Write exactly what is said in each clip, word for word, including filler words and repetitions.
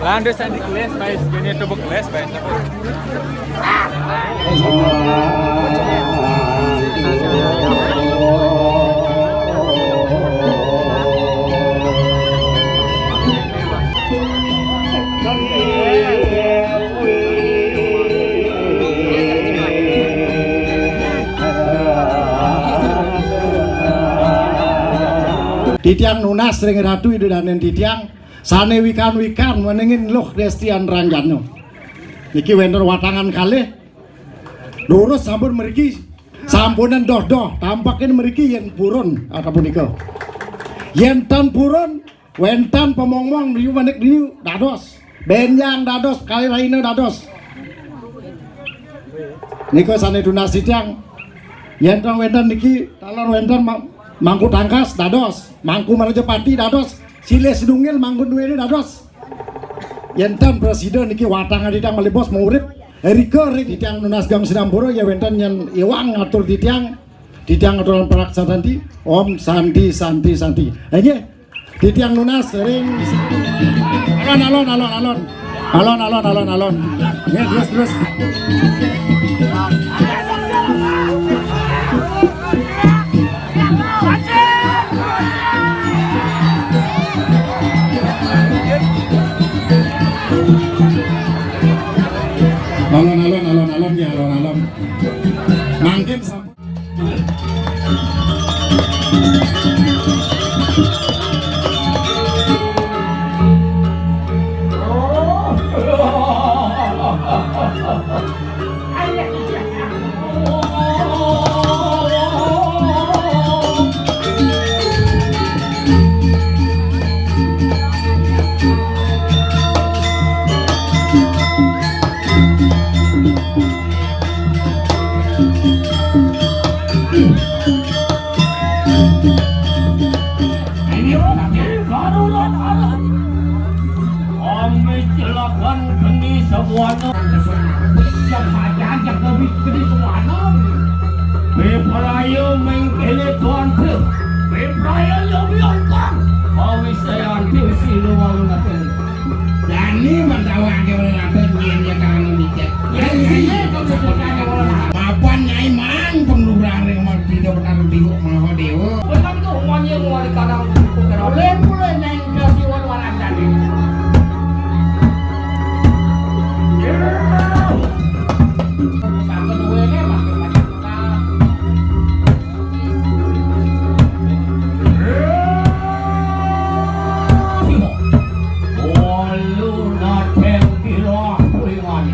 Landes di kelas, baik, ini tubuh kelas, baik. Titiang nunas ring Ratu Ida Dané titiang, sané wikan-wikan menengin Luh Destian Ranjana. Niki wénten watangan kalih. Durus sampun mriki. Sampunan doh-doh, tampakin mriki yén purun, kata punika. Yén tan purun, wénten pamongmong niku manik niku dados. Bénjang dados, kalih rahina dados. Nika sané tunas titiang. Yén tong wénten niki, taler wénten ma-, Mangku Tangkas dados, Mangku Marajapati dados, silih sinunggil Mangku duwéné dados. Yén tan prasida niki watangan titiang malih bos maurip. Rika ring titiang nunas gang sinampura, ya wénten yén iwang ngatur titiang, titiang ngaturang parak santi. Om santi, santi, santi. Inggih. Titiang nunas ring alon, alon, alon, alon. Alon, alon, alon, alon. Nggih, terus, terus. Alon, alon, alon, alon, ya, alon, alon. Mangkin sam- Ame jelagan geni semuanya. Yang saja yang lebih geni semuanya. Beprayo mengkele tuan tu. Beprayo yo biontang. Kawisayan tu silu walu natin. Dani mandawa ake wala natin nyen ya kanu dicek. Mapan Nyai Mang penglurah ring Madina Betara Tiwuk Mahadewa. Bukan itu umumnya mau dikadang. Boleh, boleh, Nyai. Kasih wan waran tadi. Sangka duwe ne, makin banyak. Walu nateng kilo aku ingat.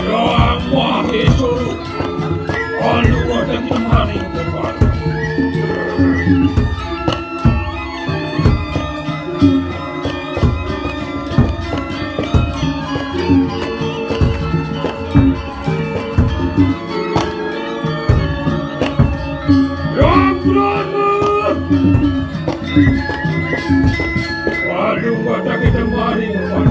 Yang Maha Esa, alu ada kemarin tempat. Yang Brahma, alu ada kemarin tempat.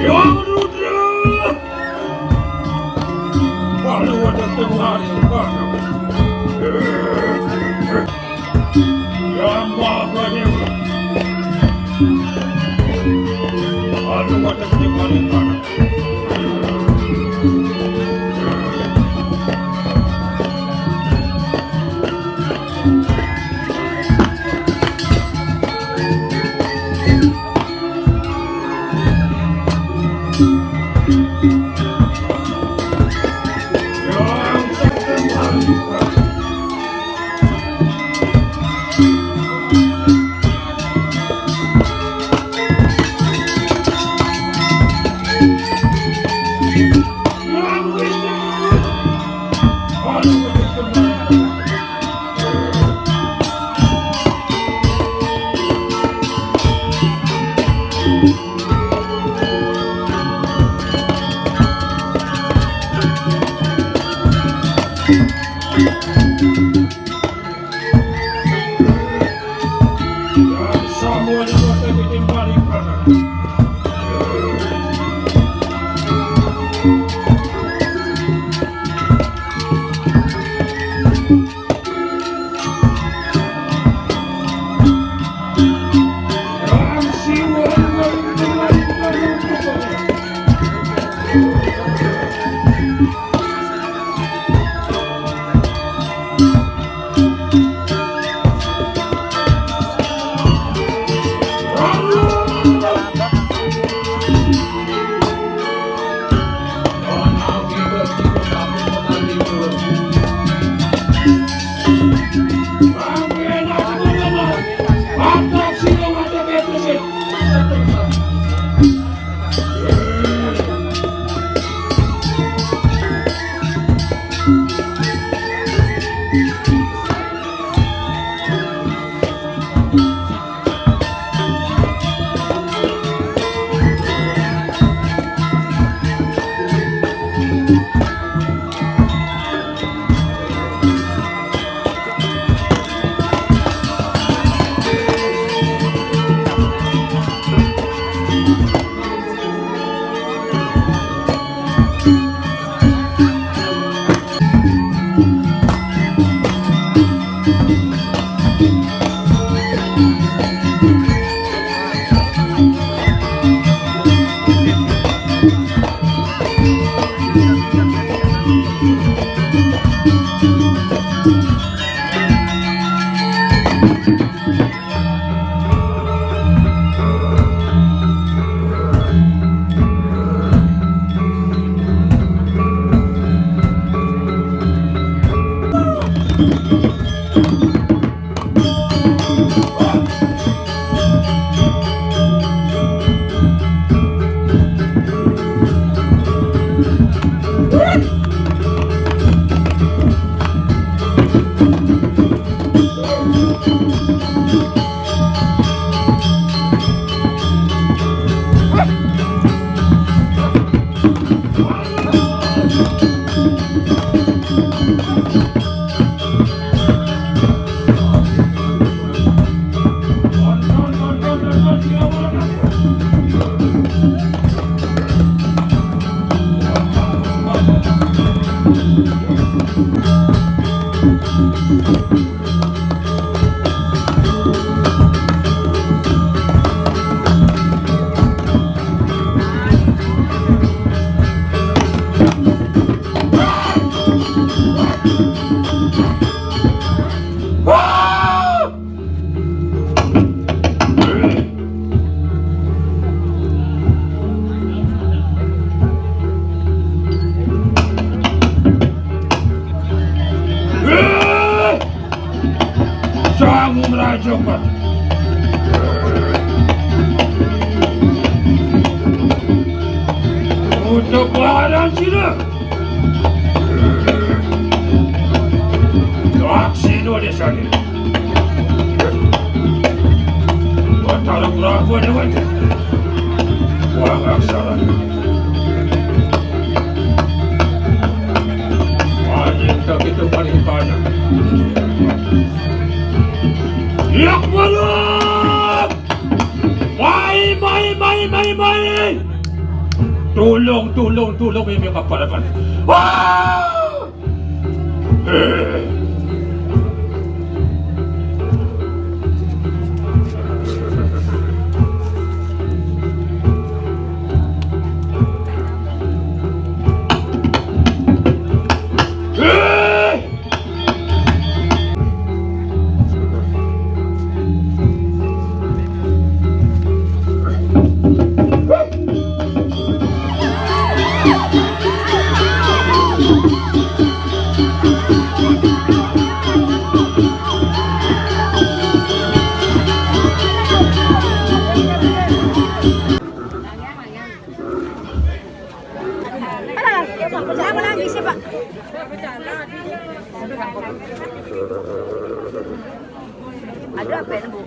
Yang Rudra, alu ada kemarin tempat. Yang Maha Dewa, alu ada kemarin tempat. Kamu merajuk, Pak. Untuk baharan sila. Aksi dua desa ni. Batara Prabu ada wajah. Wah, aksara. Anjing tak itu paling banyak. Yak balap! Mai, mai, mai, mai, mai! Tulung, tulung, tulung, ini kapal apa? Wah! Apa lagi sih, Pak? Ada apa ya, Bu?